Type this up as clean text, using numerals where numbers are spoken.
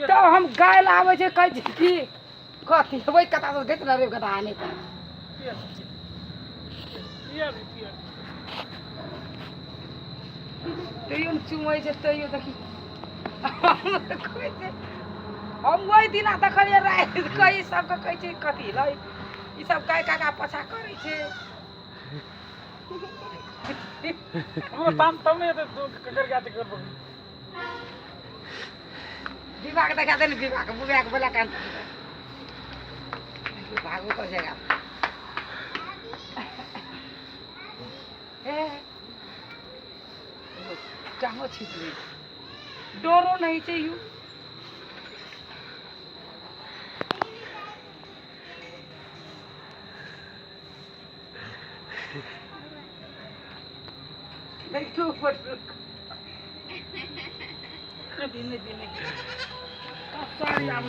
तब हम गाय ला आबै छै, कहै छै की कथी हेबै, कता से गैत रे गधा नहि तऽ तैयो ने चुमै छै, तैयो देखी कहै छै। हम ओहि दिना देखलियै राति कऽ, ई सबके कहै छै कथी लै, ई सब गाय काका पाछा करै छै। हमरो ताम तब नहि हेतै, ककर गाय छै, ककर बकरी। विवाह के देखा दे ने, विवाह के बुढ़िया के बोला कान भागो कर जाएगा। ए टांगो छीट ली, डरो नहीं चाहिए। देखियो ऊपर। नहीं, नहीं, नहीं, सारी आम।